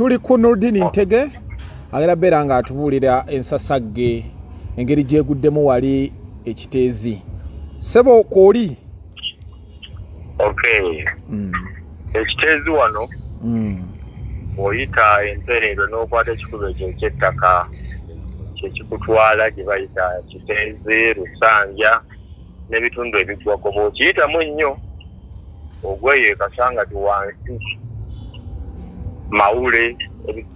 Tuli ku Nurdin Ntege, agenda beera nga atubuulira ensasagge engeri gyeguddemu wali ekiteezi. Ssebo kwoli? Okay. Ekiteezi wano oyita empereero n'okwata ekikubo ekyo ekyettaka kyekikutwala gye bayita Kiteezi, Lusanja n'ebitundu ebiggwako. Bw'okiyitamu ennyo ogweyo e Kasangati wansi Mawule,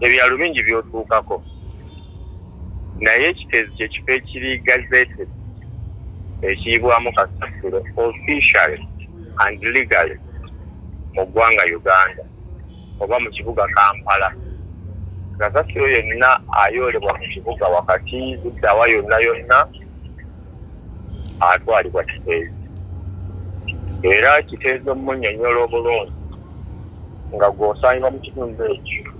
ebyalo bingi by'otuukako, naye Ekiteezi kye kifo ekiri gazetted ekiyibwamu kasasiro officially and legally mu ggwanga Uganda oba mu kibuga Kampala. Kasasiro yenna ayoolebwa mu kibuga wakati luddawa yonna yonna atwalibwa Kiteezi. Era Kiteezi omunyonyola obulungi nga gw'osangibwa mu kitundu ekyo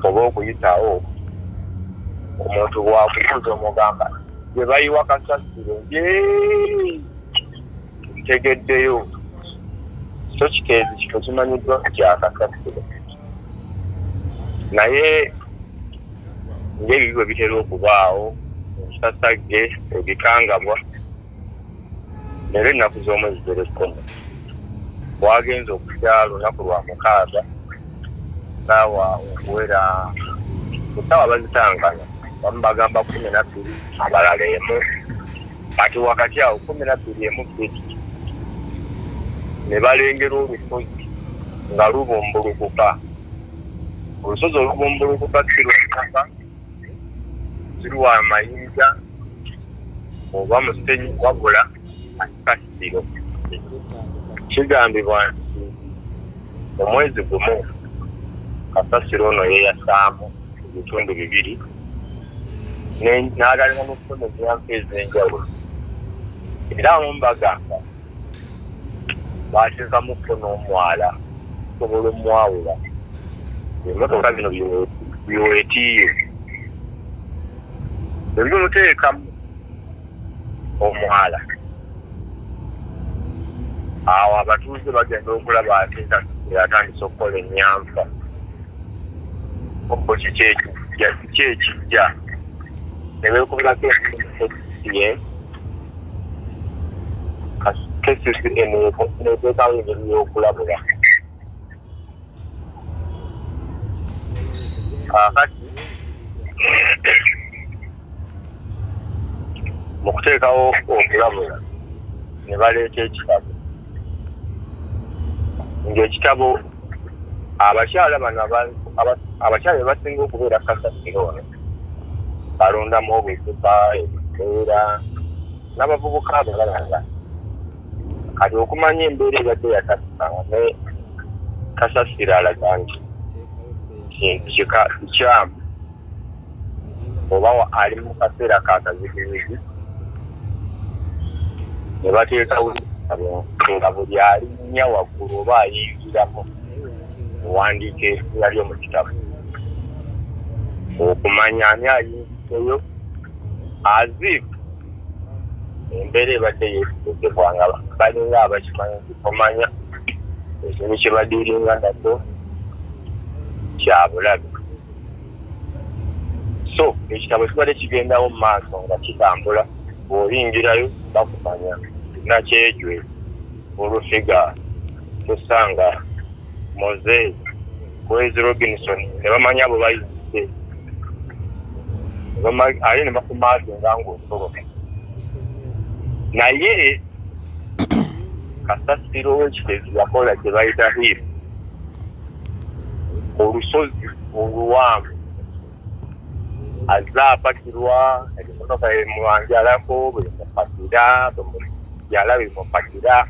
oba okuyitawo, omuntu bw'akubuuza omugamba gye bayiwa kasasiro ntegeddeyo. So Kiteezi kifo kimanyiddwa kya kasasiro, naye ng'ebibi bwe bitera okubaawo, ensasagge ebikangabwa. Leero ennaku z'omwezi ziri 10, wagenze okutya lunaku lwa mukaaga saawa okuwera essaawa bazitangana, bamu bagamba 12, abalala 1, kati wakati awo 12 emu 2, ne balengera olusozi nga lubumbulukuka. Olusozi olubumbulukuka si lwa ttaka, si lwa mayinja oba musenyu, wabula kasasiro. Kigambibwa nti omwezi gumu kasasiro ono yeeyasaamu ebitundu bibiri n'agalina n'okufuna emyanfa ez'enjawulo. Era abamu bagamba baateekamu ko n'omwala okusobola omwawula ebimotoka bino biweetiiye bwe bimuteekamu omwala. Awo abatuuze bagenda okulaba ate atandise okukola ennyanfa obbo kiki ekijja, kiki ekijja, ne beekubirako essimu KCCA neteekawo engeri y'okulabula. Kaakati mu kuteekawo okulabula ne baleeta ekitabo, ng'ekitabo abakyala bano abakyala be basinga okubeera kasasiro ono balondamu obucupa, ebiseera n'abavubuka abalala. Kati okumanya embeera ebadde yatasika ne kasasiro alaga nti kintu kika kikyamu oba ali mu kaseera ka kazigizizi, ne bateekawo ekitabo nga buli alinnya waggulu oba ayingiramu owandiika erinnya lyo mu kitabo okumanya ani ayingiddeyo, as if embeera ebadde yeetegekebwa nga balinga abakimanyi nti tomanya ekintu kye badiiringa nakyo kya bulabe. So ekitabo kibadde kigendawo mu maaso nga kitambula, bw'oyingirayo bakumanya nakyejwe olufiga tosanga Moses Kwezi Robinson, ne bamanya abo bayingidde ate ne bakumaakinga ng'osoloka. Naye kasasiro w'ekiteezi yakola kye bayita hill, olusozi oluwanvu, azze apakirwa ebimotoka bemwanjalako, bemupakira, bemujala, bemupakira.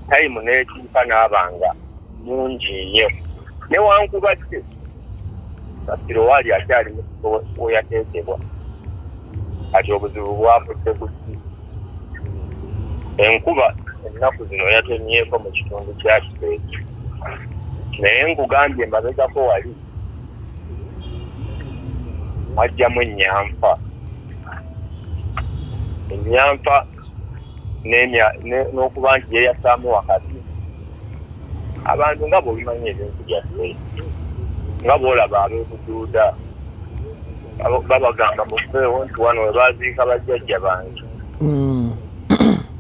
Tayimu n'etuuka n'abanga mungi nnyo, newankubadde kasasiro waali akyali mu kifo we yateekebwa. Kati obuzibu bwavudde ku ki? Enkuba ennaku zino yatonyeeko mu kitundu kya Kiteezi, naye nkugambye emabegako wali wajjamu ennyanfa, ennyanfa n'okuba nti yeeyasaamu wakati. Abantu nga bw'obimanyi ebintu byaffe, nga bw'olaba ab'ebuduuda babagamba muveewo nti wano we baaziika bajjajja bange.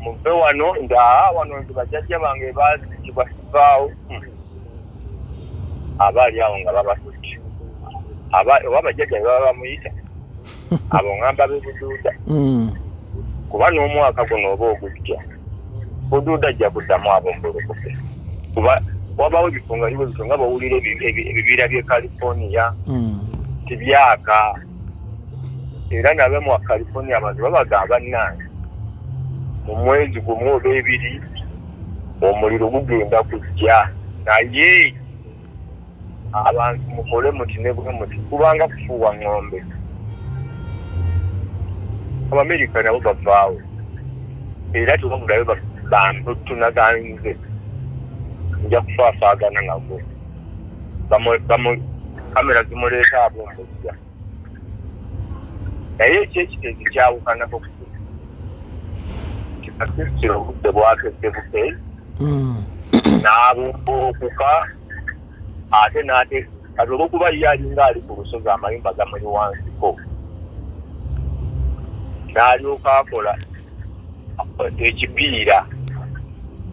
Muve wano nga wano nti bajjajja bange baaziikibwa sivaawo. Aba ali awo nga babatutte oba bajjajja be baba bamuyita abo ngamba b'ebuduuda. Kuba n'omwaka guno oba ogujja buduuda ajja kuddamu abumbulukuke, kuba wabawo ebifo nga bibo bityo nga bawulira ebibira by'e California tibyaka, era nabe mu California abantu babagamba bannange mu mwezi gumu oba ebiri omuliro gugenda kujja, naye abantu mukole muti ne bwe muti, kubanga kufuuwa ŋŋombe. Abamerika nabo bavaawo era tewabulayo bambutunaganze nja kufaafaagana nago, kamera zimuleeta abumbujja, naye ekyekiteezi kyawukanako kikasisira obudde bwakedde bukeezi n'abumbulukuka ate n'ate kati olwokuba ye alinga ali ku lusozi amayumba gamuli wansiko n'alyoka akola ekipiira.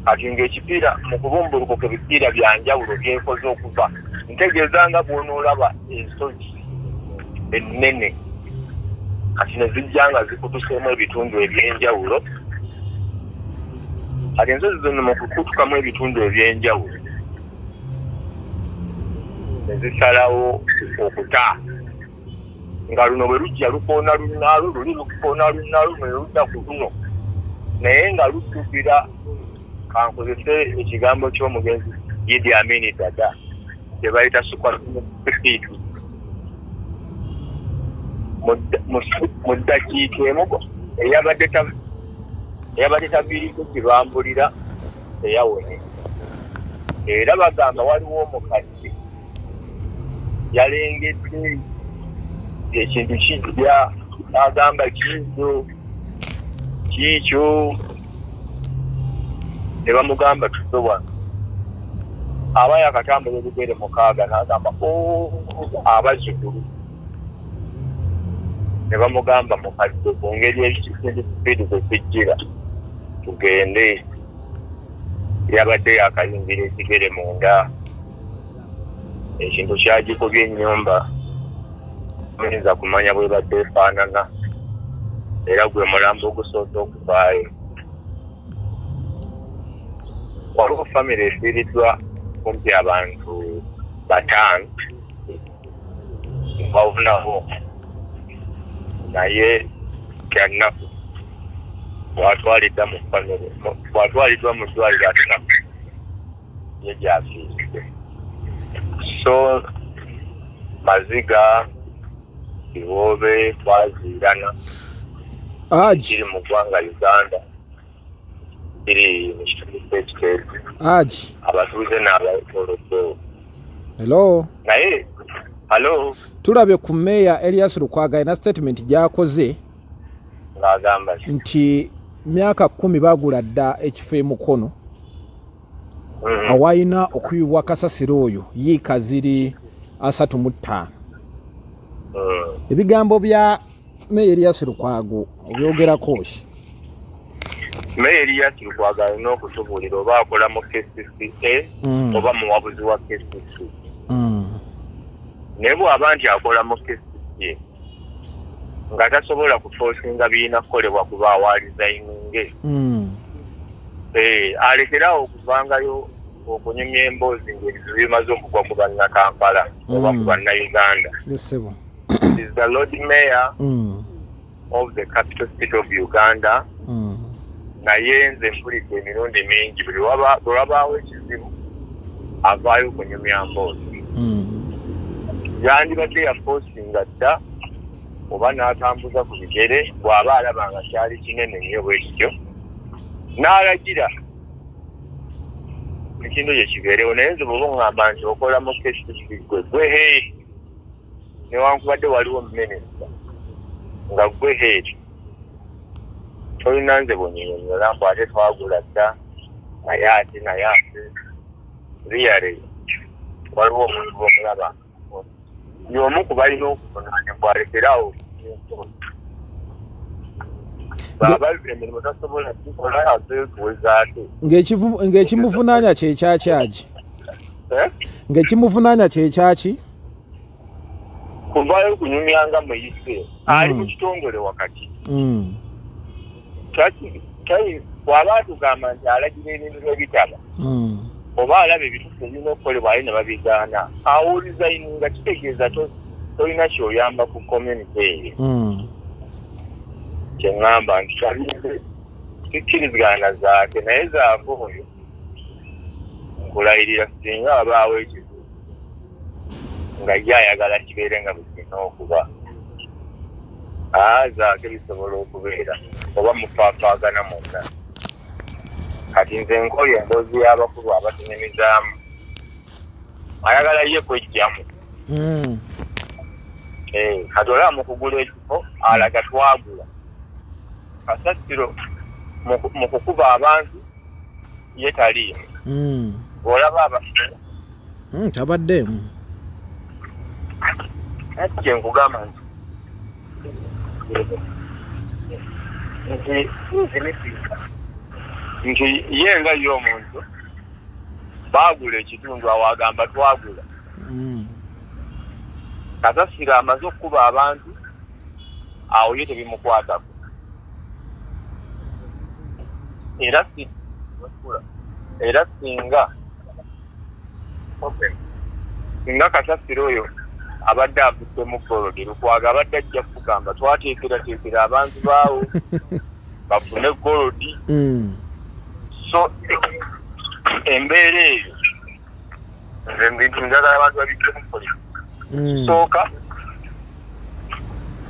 Kati ng'ekipiira mu kubumbulukuka ebipiira bya njawulo byekoze okuva ntegeeza nga bw'onoolaba ensozi ennene kati ne zijja nga zikutuseemu ebitundu eby'enjawulo. Kati ensozi zino mu kukutukamu ebitundu eby'enjawulo ne zisalawo okuta nga luno bwe lujja lukoona lunnaalwo, luli lukoona lunnaalwo ne ludda ku luno, naye nga luddukira, kankozese ekigambo ky'omugenzi Idi Amin Dada kye bayita superspeed, mu ddakiika emu eyabadde taviiriko kibambulira teyawonye. Era bagamba waliwo omukadde yalengedde ekintu kijja agamba kiikyo kiikyo, ne bamugamba tuve wano, aba yakatambula ebigere 6 n'agamba abazzukulu, ne bamugamba mukadde ku ngeri ekintu sipiidi kwe kijjira tugende. Yabadde yakayingira ekigere munda, ekintu kyagikubye ennyumba, muyinza kumanya bwebadde efaanana, era gwe mulambo ogusoose okuvaayo. Waliwo famire efiiriddwa kumpi abantu 5 bawonawo, naye kyannaku bwatwaliddwa mu famire, bwatwaliddwa mu ddwaliro ate naku ye gyafiiridde. So maziga biwoobe twaziirana kiri mu ggwanga Uganda, kiri mu kitundu ky'Ekiteezi, abatuuze n'abaetooloddewo. Hello. Naye hello. Tulabye ku Meeya Elias Lukwago alina statement gy'akoze ng'agamba nti myaka 10 baagula dda ekifo e Mukono awalina okuyibwa kasasiro oyo yiika ziri 35. Ebigambo bya Meeya Elias Lukwago obyogerako ki? Meeya Elias Lukwago alina okutubuulira oba akola mu KCCA oba muwabuzi wa KCC. Naye bw'aba nti akola mu KCCA nga tasobola kufoosinga birina kukolebwa kuba awaalizayininge, alekerawo okuvangayo okunyumya emboozi ng'ebizibu bimaze okugwa ku Bannakampala oba ku Bannayuganda. Is the Lord Mayor of the capital city of Uganda. Naye nze mpulidde emirundi mingi buli wabaawo ekizibu avaayo okunyumya mboozi. Yandibadde yafoosinga dda oba n'atambuza ku bigere bw'aba alaba nga kyali kinene nnyo bwe kityo n'alagira ekintu ekyo kibeerewo. Naye nze bw'oba oŋŋamba nti okola mu KCC gwe gwe head, newankubadde waliwo minisita nga gwe head, tolina nze bwenyinyonnyola mbu ate twagula dda, naye ate naye ate Really, waliwo omuntu bwomulaba y'omu ku balina okuvunaanibwa alekerawo baba emirimu tasobola gikola ate tuweza ate. Ng'ekimuvunaanya kyekyaki? Eh? Ng'ekimuvunaanya kyekyaki? Kuvaayo kunyumya nga muyise ali mu kitongole wakati. Bw'aba atugamba nti alagira ebintu ebitaba oba alaba ebituufu ebirina okukolebwa aye ne babigaana, awo resigninga, kitegeeza tolina kyoyamba ku community eyo. Kyeŋŋamba nti kabize sikkirizigana zaake, naye zaako oyo nkulayirira singa wabaawo ekizibu nga ye ayagala kibeere nga bwe kirina okuba, zaake bisobola okubeera oba mufaafaagana mwonna. Kati nze nkoye emboozi y'abakulu abatunyumizaamu, ayagala ye kwejjamu. Kati olaba mu kugula ekifo alaga twagula kasasiro mu kukuba abantu ye taliimu. Olaba abafere Tabaddeemu. Ati kye nkugamba nti ye nga ye omuntu baagula ekitundu awo agamba twagula. Kasasiro amaze okukuba abantu awo ye tebimukwatako. Era si era singa singa kasasiro oyo abadde avuddemu golodi, Lukwago abadde ajja kugamba twateekerateekera abantu baawo bafune golodi. So embeera eyo nze bintu njagala abantu babiggemu polisi. Sooka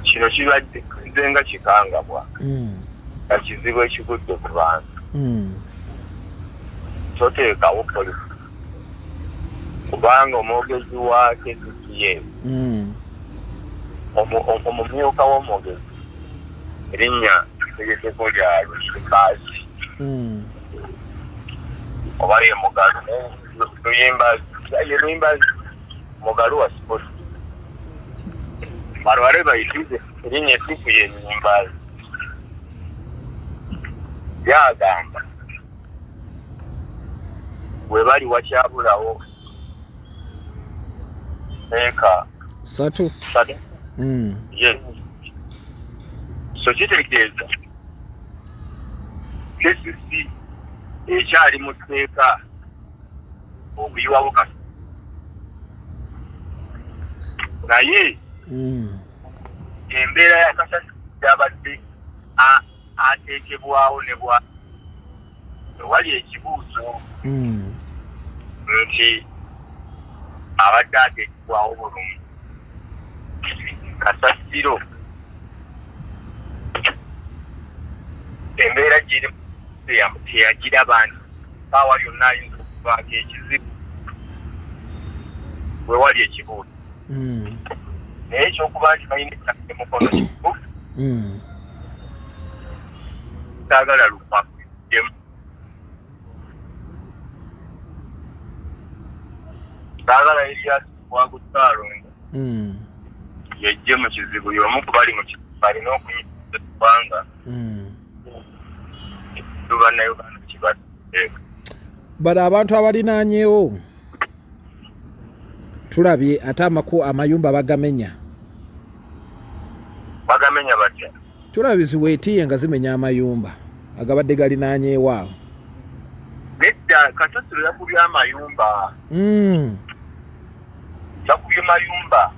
kino kibadde nze nga kikangabwa nga kizibu ekigudde ku bantu. Toteekawo polisi kubanga omwogezi wa KCCA, omumyuka w'omwogezi, erinnya tegekeko lya Luyimbazi oba ye Mugalu, Luyimbazi ye Luyimbazi Mugalu wa sport balwale bayitize erinnya ettuufu ye Luyimbazi, yagamba we bali wakyabulawo eka 3. 3. Yes. So kitegeeza KCC ekyali mu tteeka okuyiwawo kasi, naye embeera ya kasasi yabadde ateekebwawo ne bwa ewali ekibuuzo nti abadde ateekebwawo bulungi. Kasasiro embeera giri teyagiraba nti saawa yonna ayinza okuvaako ekizibu, wewali ekibuuzo. Naye ekyokuba nti balina ettaka emukono kituufu. Saagala lukwakuddemu, saagala Erias Lukwago Ssaalongo yejje mu kizibu. Y'omu ku bali mu kizibu alina okuyingiza eggwanga bannayuganda kibadde. Bano abantu abalinaanyewo tulabye ate amaku amayumba bagamenya. Bagamenya batya? Tulabye ziweetiye nga zimenya amayumba agabadde galinaanyeewo awo. Nedda, kasasiro yakubye amayumba. Yakubye mayumba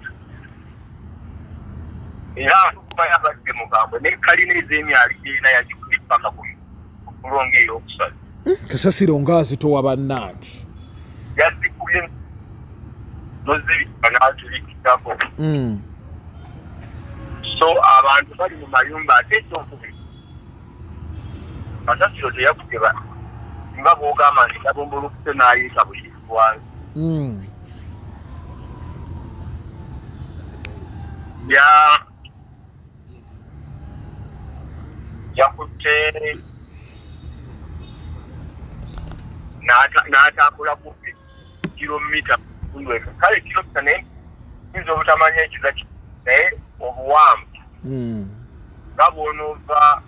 era atukubayo abadde mukambwe ne kalina ez'emyali ena yagikubye paka ku kulonga ey'okusatu. Kasasiro ng'azitowa bannange. Yazikubye nozibika n'atulikitako. So abantu bali mu mayumba, ate ekyokubiri kasasiro teyakubye nga bw'ogamba nti yabumbulukuse n'ayiika buyiisi wansi. Ya yakutte n'atambula kumpi. Kilomita, kale kilomita, naye yinza obutamanya ekiza, naye obuwanvu nga bw'onoova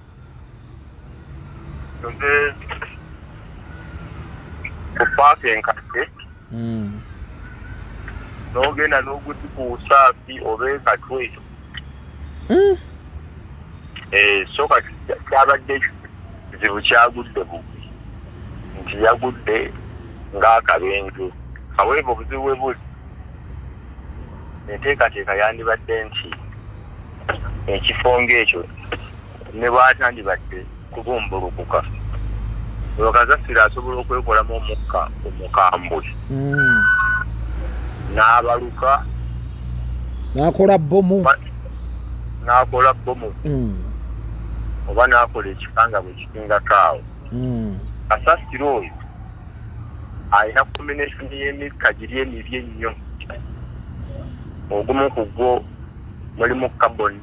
oze ku paaka enkadde n'ogenda n'oguti ku Usaafi oba Ekatwe. So kati kyabadde kizibu, kyagudde bubi nti yagudde ng'akabenje. However, obuzibu bwe buli, enteekateeka yandibadde nti ekifo ng'ekyo ne bw'atandibadde kubumbulukuka, oyo kasasiro asobola okwekolamu omukka omukambwe n'abaluka. N'akola bbomu. N'akola bbomu oba n'akola ekikanga bwe kisingako awo. Kasasiro oyo alina combination y'emikka giri emibi ennyo. Ogumu ku gwo mulimu carbon,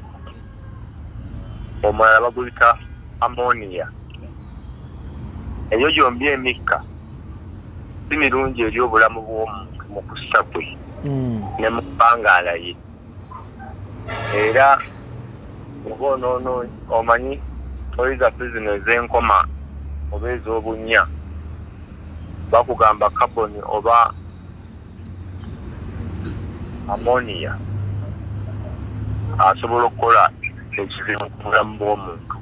omulala baguyita ammonia. Eyo gyombi emikka si mirungi eri obulamu bw'omuntu mu kussa kwe ne mu bbangaala ye. Era oba onoono omanyi toyi zaffe zino ez'enkoma oba ez'obunnya, bakugamba carbon oba ammonia asobola okukola ekizibu ku bulamu bw'omuntu,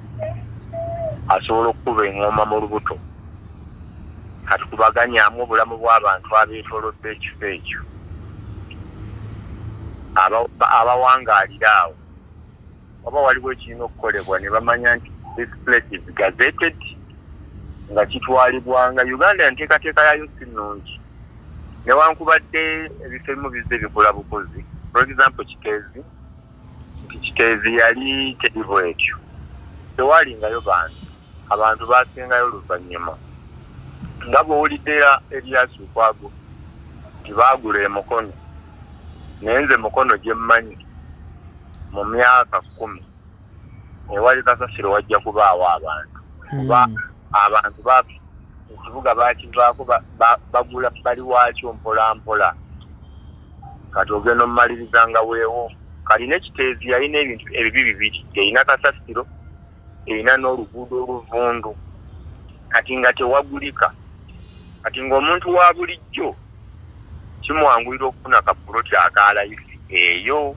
asobola okukuba eŋŋoma mu lubuto. Kati kubaganyamu obulamu bw'abantu abeetoolodde ekifo ekyo, abawangaalira awo, oba waliwo ekirina okukolebwa ne bamanya nti this place is gazetted, nga kitwalibwanga Uganda. Enteekateeka yaayo si nnungi, newankubadde ebifo ebimu bizze bikola bukozi. For example, Kiteezi, nti Kiteezi yali teri bwetyo, tewalingayo bantu, abantu basengayo luvannyuma. Nga bw'owulidde era Erias Lukwago nti baagula emukono, naye nze Mukono gye mmanyi, mu myaka 10 ewali kasasiro wajja kubaawo abantu, kuba abantu ekibuga bakivaako, bagula bali waakyo mpola mpola. Kati ogenda omumaliriza nga weewo. Kati n'Ekiteezi yalina ebintu ebibi bibiri: erina kasasiro, erina n'oluguudo oluvundu. Kati nga tewagulika. Kati ng'omuntu wa bulijjo kimwanguyira okufuna kapuloti akalayisi eyo,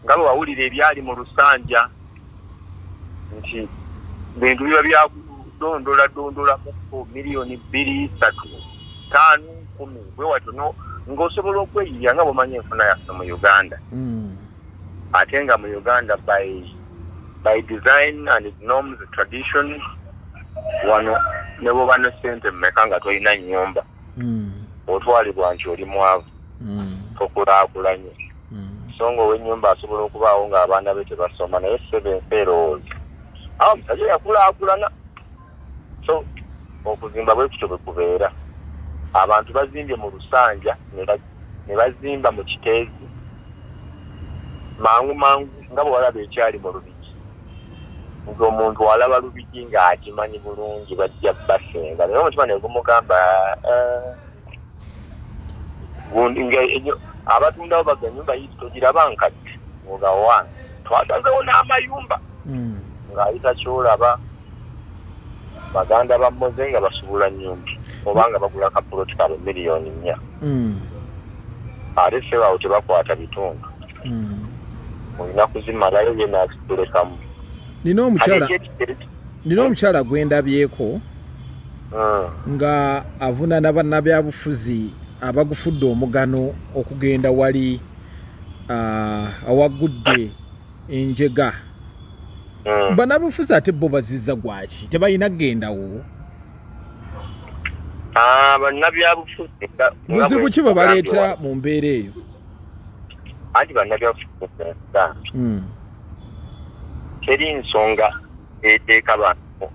nga bwe wawulira ebyali mu Lusanja nti bintu biba byakudondola dondolamuko miliyoni 2, 3, 5, 10, bwe watyo ng'osobola okweyiya, nga bw'omanyi enfuna yaffe mu Uganda. Ate nga mu Uganda by design and norms, tradition, wano ne bw'oba ne ssente mmeka nga tolina nnyumba, otwalibwa nti oli mwavu, tokulaakulanye. So nga ow'ennyumba asobola okubaawo ng'abaana be tebasoma, naye ssebe ensi erowooza awo omusajja yakulaakulana. So okuzimba bwe kutyo bwe kubeera. Abantu bazimbye mu Lusanja ne bazimba mu Kiteezi mangu mangu, nga bwe walaba ekyali mu Lubigi, nti omuntu alaba Lubigi ng'akimanyi bulungi bajja basenga, naye omutima ne gumugamba, "Eh, gundi," nga abatundawo baga ennyumba yiti togiraba nkadde, nga wange twasazewo n'amayumba ng'ayita kyolaba baganda ba Moze nga basubula nnyumba oba nga bagula kapuloti kaabwe miliyoni 4. Ate sebaawo tebakwata bitundu, olina kuzimalayo ye n'akikulekamu. Nina omukyala, nina omukyala gwe ndabyeko nga avunaana bannabyabufuzi abagufudde omugano okugenda wali awagudde enjega. Bannabyabufuzi ate bo bazizza gwaki? Tebalina kugendawo? Ah, bannabyabufuzi nga Buzibu bwe ki bwe baleetera nkugambye. Mu mbeera eyo? Anti bannabyabufuzi nkugambye, teri nsonga eteeka bantu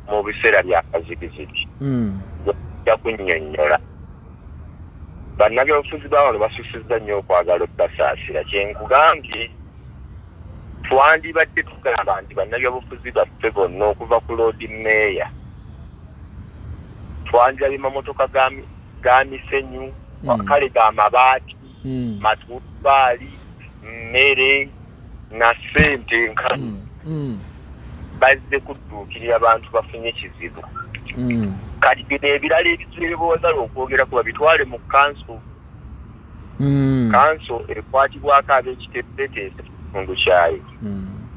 mu biseera bya kazigizigi. Ja kunnyonnyola, bannabyabufuzi ba wano basusizza nnyo okwagala obbasaasira. Kyenkugambye, twandibadde tugamba nti bannabyabufuzi baffe bonna okuva ku Lord Mayor, twandirabye mamotoka ga misenyu. Kale ga mabaati, matubaali, mmere na ssente nkalu. Bazze kudduukirira bantu bafunye kizibu. Kati bino ebirala ebizibu ebibawagala okwogera kuba bitwale mu kanso. Kanso ekwatibwako ab'ekiteeteese kitundu kyayo.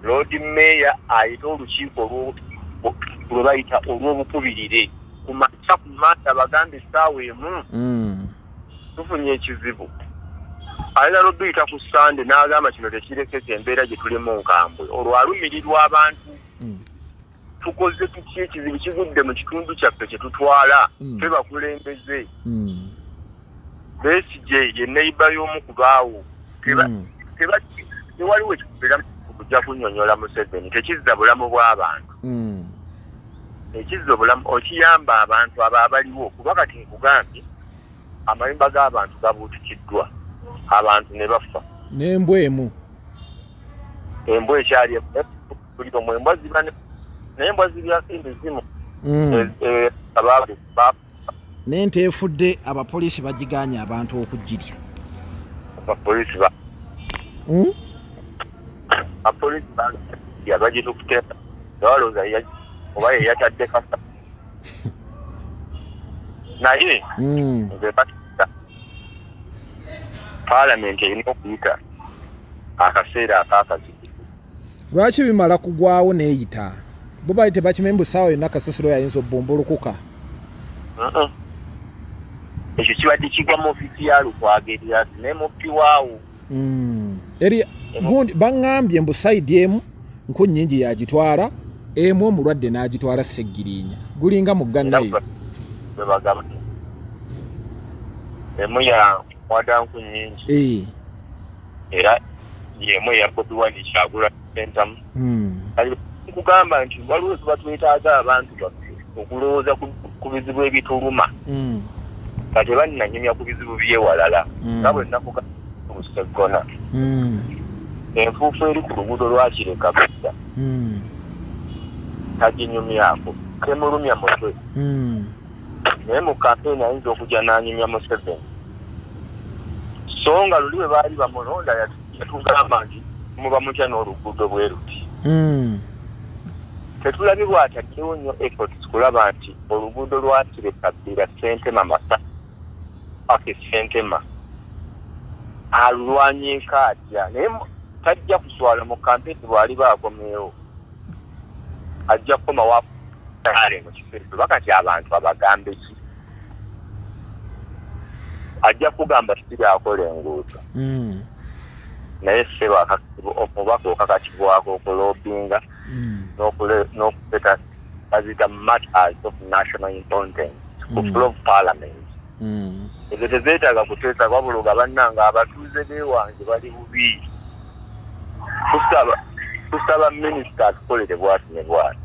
Lord Mayor ayita olukiiko lwe bayita olw'obukubirire ku makya ku Manda, bagambe essaawa 1 tufunye ekizibu. Ayagala lobiyita ku Sande n'agamba kino tekirekeka, embeera gye tulimu nkambwe. Olwo alumirirwa abantu. Tukoze tutya? Ekizibu kigudde mu kitundu kyaffe kye tutwala, ffe bakulembeze. Besigye ye neighbour y'omu ku baawo. Tewaliwo ekikubeera kujja kunnyonnyola Museveni, tekizza bulamu bw'abantu. Ekizza obulamu okiyamba abantu abo abaliwo, kuba kati nkugambye amayumba g'abantu gabuutikiddwa, abantu ne bafa. N'embwa emu. Embwa ekyali buli omwe, embwa ziba naye embwa zirya emizimu. N'ente efudde abapoliisi bagiganye abantu okugirya. Abapoliisi abapoliisi bagitukuteeka, balowooza oba ye yatadde kasa, naye nze batita paalamenti erina okuyita akaseera akakazibu. Lwaki bimala kugwawo neeyita? Bo bali tebakimanyi mbu ssaawa yonna kasasiro yayinza obumbulukuka? Ekyo kibadde kigwa mu ofiisi ya Lukwago Erias ne muppi waawo. Eri gundi baŋŋambye mbu side emu Nkunnyingi yagitwala, emu omulwadde n'agitwala Seggiriinya, gulinga mugga Nile. Bwe bagamba emu ya mwada Nkunnyingi era yemu eya Bobi Wine Kyagulanyi Ssentamu. Kati nkugamba nti waliwo tuba twetaaga abantu baffe okulowooza ku bizibu ebituluma nga tebannanyumya ku bizibu byewalala. Nga bwe nakugamba Seggona, enfuufu eri ku luguudo lwakireka bidda taginyumyako, temulumya mutwe. Naye mu kampeyini ayinza okujja n'anyumya Museveni, so nga luli bwe baali bamulonda yatugamba nti muba mutya n'oluguudo bwe luti. Tetulabye bw'ataddewo nnyo efforts kulaba nti oluguudo lwakireka bbira Sentema Masa paka Sentema alulwanyeeko atya, naye tajja kuswala mu kampeyini. Bw'aliba akomyewo ajja kukomawo ale mu kifo ekyo. Bakati abantu abagambe ki? Ajja kugamba siri akola enguudo. Naye ssebo, omubaka okakatibwako okulobinga n'okuleta baziyita matters of national importance ku floor of parliament. Ezo tezeetaaga kuteesa, wabula nga bannange abatuuze b'ewange bali bubi, tusaba minisita atukolere bwati ne bwati.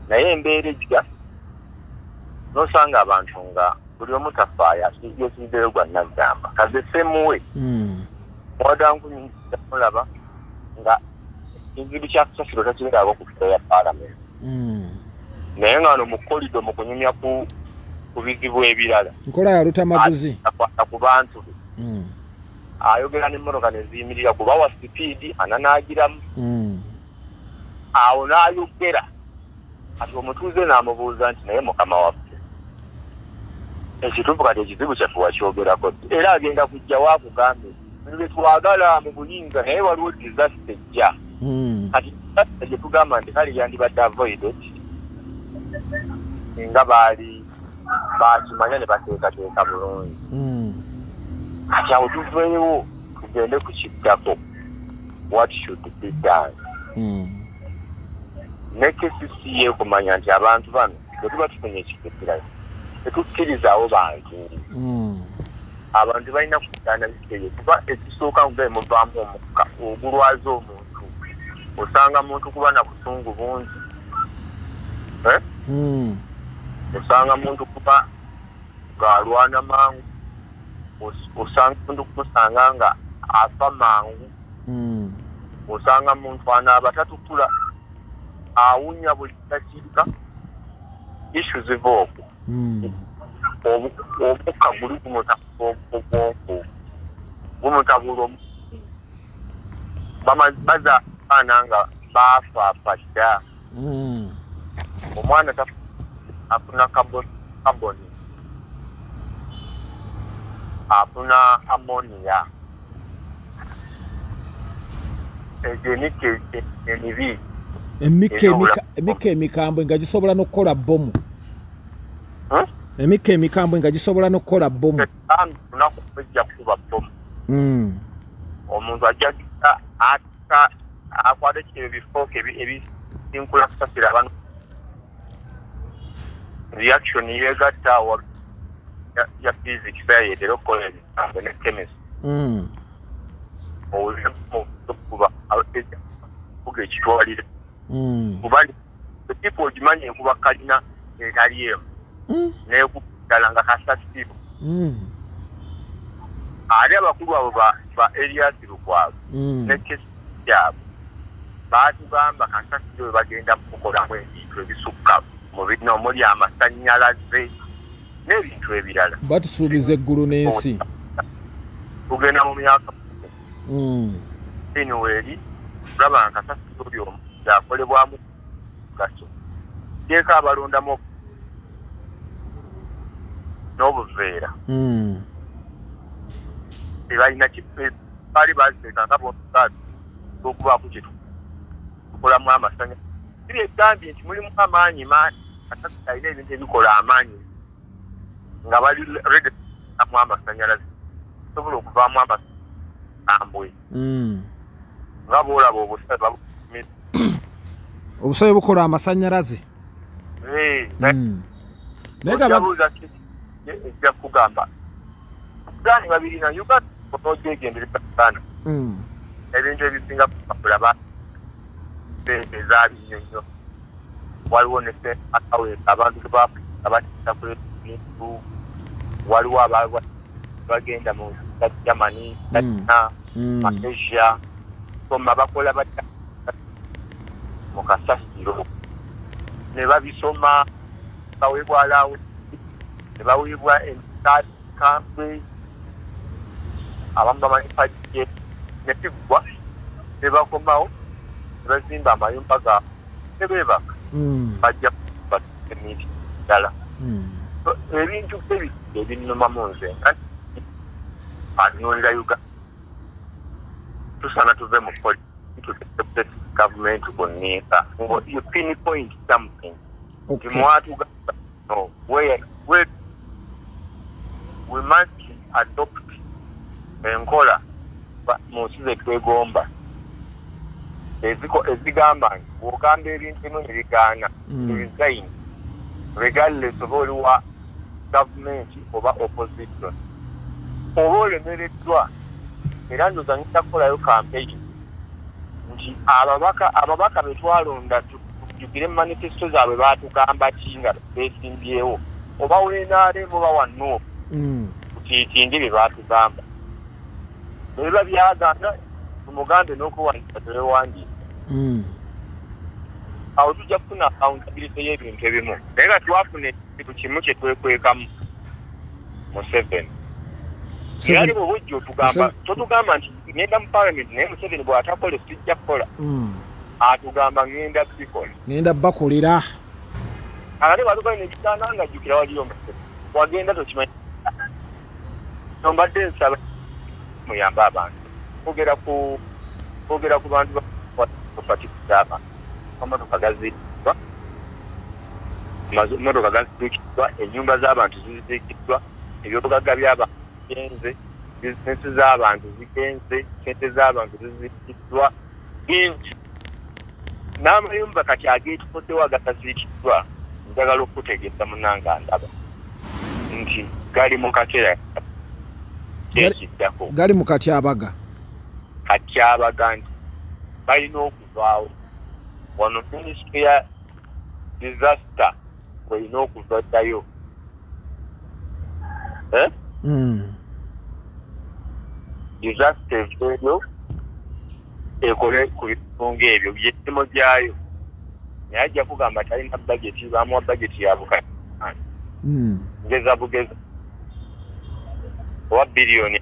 Naye embeera ejja nosanga abantu nga buli omu tafaayo, yesiriddeyo gwa naggamba kaze semuwe. Mwadankunyamulaba nga ekizibu kya kasasiro takireraako ku floor ya parliament, naye nga no mu corridor mu kunyumya ku bizibu ebirala. Nkola ya lutamaguzi. Akwata ku bantu be. Ayogera n'emmotoka ne ziyimirira kubawa sipiidi ananaagiramu. Awo n'ayogera kati omutuuze n'amubuuza nti, "Naye mukama waffe, ekituufu kati ekizibu kyaffe wakyogerako ddi?" Era agenda kujja waakugambe bino bye twagala mu buyinza, naye waliwo disaster ejja. Kati disaster gye tugamba nti kale yandibadde avoided singa baali bakimanya ne bateekateeka bulungi. Kati awo tuveewo tugende ku kiddako, what should be done. Ne KCCA kumanya nti abantu bano bwe tuba tufunye ekifo tetukkirizaawo bantu. Abantu balina kugaana bikeye, kuba ekisooka nga muvaamu omukka ogulwaza omuntu, osanga muntu kuba na busungu bungi, eh? Osanga muntu kuba ng'alwana mangu, osanga muntu kumusanga nga afa mangu. Osanga muntu anaaba tatukula, awunya buli dakiika. Issue ziva okwo. Omukka guli gumutabula obwongo, gumutabula. Baza abaana nga baafaafa dda. Omwana afuna carbon, afuna ammonia, egyo emikka emibi. Emikka emikambwe nga gisobola n'okukola bbomu. Emikka emikambwe nga gisobola n'okukola bbomu. Lunaku ejja kukuba bbomu. Omuntu ajja akwata ebifo ebisinkula kusasira abantu, reaction yegatta ya physics yetera okukola ebigambo ne chemistry. Owulira kuga ekitwalire kuba ekipa ogimanyi ekuba kalina etali emu nekuba ddala nga kasasiro. Ate abakulu abo ba Erias Lukwago ne kesi kyabwe baatugamba kasasiro we bagenda kukolamu ebintu ebisukka mu bino omuli amasannyalaze n'ebintu ebirala. Batusuubiza eggulu n'ensi. Tugenda mu myaka eno weeri tulaba nga kasasiro oli omu akolebwamu gaso teeka abalondamu n'obuveera. Tebalina baali baziteeka nga bonga okubaako kye tukolamu amasanya. Biri egambye nti mulimu amaanyi, kasasiro alina ebintu ebikola amaanyi nga bali ready mu amasanyalaze, sobola okuvaamu amasambwe nga boolaba obusabe. Obusabe bukola amasanyalaze. Naye ejja kugamba Sudaani babirina, Uganda onogyegendereza Uganda ebintu ebisinga kupapula sente ezaali nnyo. Waliwo ne abantu abatisa ku ebintu, waliwo bagenda mu nsi Germany, China, Malaysia, soma bakola batya mu kasasiro ne babisoma, baweebwa alaawo ne baweebwa emikambwe, abamu bamanyi pajje ne biggwa ne bakomawo ne bazimba amayumba gaabwe ne beebaka. Bajja emiti ddala. Ebintu ebi ebinnumamu nze nga atunuulira Uganda, tusaana tuve mu politics, gavumenti ku nninga you pinpoint something nti mwatugamba no where we must adopt enkola mu nsi zetwegomba ezigamba nti bw'ogamba ebintu ebimu ne bigaana, resign regardless oba oli wa gavumenti oba opposition oba olemereddwa. Era ndowooza ngenda kukolayo campaign nti ababaka be twalonda tujjukire manifesto zaabwe, baatugamba ki nga beesimbyewo, oba WNRM oba wa NUP, kutiitindi bye baatugamba bwe biba byagaana tumugambe n'okwewandiisa tewewandiisa. Awo tujja kufuna accountability y'ebintu ebimu. Naye nga twafuna ekizibu kimu kye twekwekamu, Museveni era ali bwe bujja otugamba, totugamba nti ngenda mu parliament naye Museveni bw'atakole sijja kukola. Atugamba ngenda bikola. Ngenda bakolera. Ate bwatukola nekigaana nga jjukira waliyo Museveni wagenda tokimanyi. Mbadde nsaba muyambe abantu kwogera ku bantu bafatikuza abantu, amamotoka gaziikiddwa, motoka gaziikiddwa, ennyumba z'abantu ziziikiddwa, ebyobugagga by'abantu bigenze, bizinesi z'abantu zigenze, sente z'abantu ziziikiddwa bingi n'amayumba kati ageetoddewo agataziikiddwa. Njagala okutegeeza munanga ndaba nti gali mu kaseera ekiddako. Gali mu katyabaga. Katyabaga nti balina okuvaawo. Wano minisitule ya disaster werina okuva ddayo, eh? Disaster eveeyo ekole ku bitunga ebyo byemirimu gyayo, naye ajja kugamba talina budget, bamuwa budget ya bukadde. Ngeza bugeza oba 20 billion.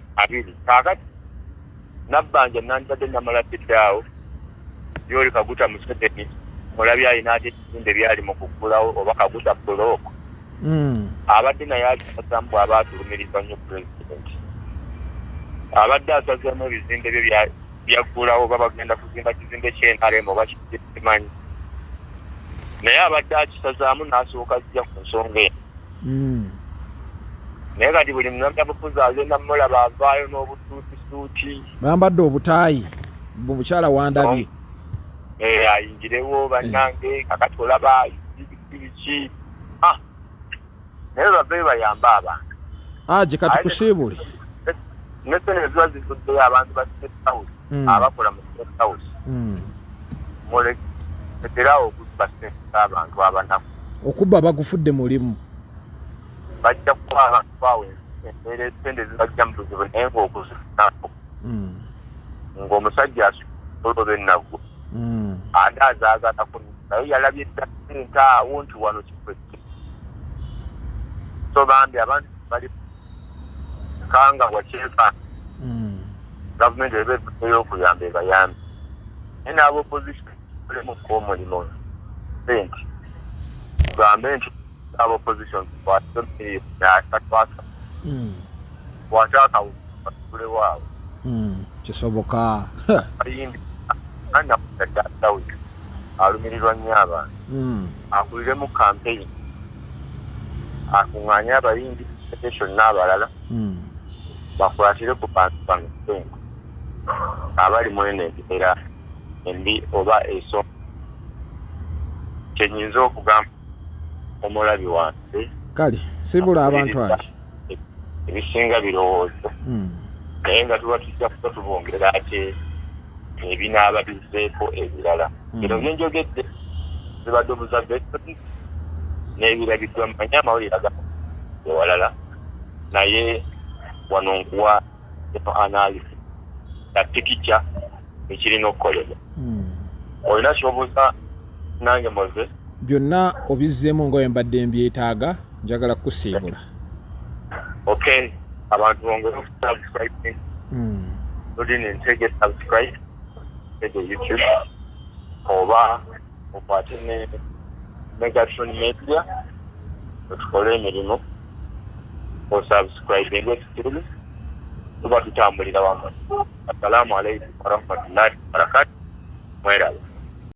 Kaakati Nabbanja nandibadde namala awo yoli Kaguta Museveni mulabye alina ate ebizimbe byali mu kuggulawo oba Kaguta Block. Abadde naye asazamu bw'aba atulumiriza nnyo pulezidenti, abadde asazeemu ebizimbe bye byaggulawo oba bagenda kuzimba kizimbe ky'NRM oba kimanyi, naye abadde akisazaamu n'asooka ajja ku nsonga eno. Naye kati buli munnabyabufuzi agenda mulaba avaayo n'obusuutisuuti. Bambadde obutaayi, mukyala wandabye. Eh, ayingirewo bannange. Kakati olaba biki, ah, naye baveeyo bayambe abantu. Aje kati kusiibule. Ne sente ziba zivuddeyo, abantu ba State House, abakola mu State House, mulekerawo okubba sente z'abantu abanaku. Okubba bagufudde mulimu. Bajja kuba abantu bawe embeera esente zibajja mu buzibu, naye ng'okuzifunako ng'omusajja asobola ennaggwe ate azaagalako, naye yalabye dda sente awo nti wano kikwette. So bambi abantu bali kanga wakyeka. Gavumenti eba evuddeyo okuyamba, ebayambe, naye n'aba opposition olemuko omulimu sente, tugambe nti aba opposition tukwate miliyoni 3, kwate akawulewo awo. Kisoboka. Bayimbi anaddawudi alumirirwa nnyo abantu. Akuliremu campaign, akuŋŋaanye abayimbi, federation n'abalala, bakwatire ku bantu bano sente abali mu eno embeera embi oba eso. Kyenyinza okugamba omulabi wange. Kale sibula abantu aki. Ebisinga birowoozo, naye nga tuba tujja kuba tubongera ate ebinaaba bizzeeko ebirala. Bino byenjogedde zibadde observations n'ebirabiddwa. Mmanyi amawulire aga ewalala, naye wano nkuwa eno analysis ya picture ekirina okukolebwa. Olina kyobuuza nange moze? Byonna obizzeemu nga bwe mbadde mbyetaaga. Njagala kukusiibula. Okay, abantu bongere okusubscribe. Lulini ntege subscribe ege YouTube oba okwate ne Megatron Media otukole emirimu, osubscribinga ekitulu, tuba tutambulira wamu. Assalamu alaikum warahmatullahi wabarakatu. Mweraba.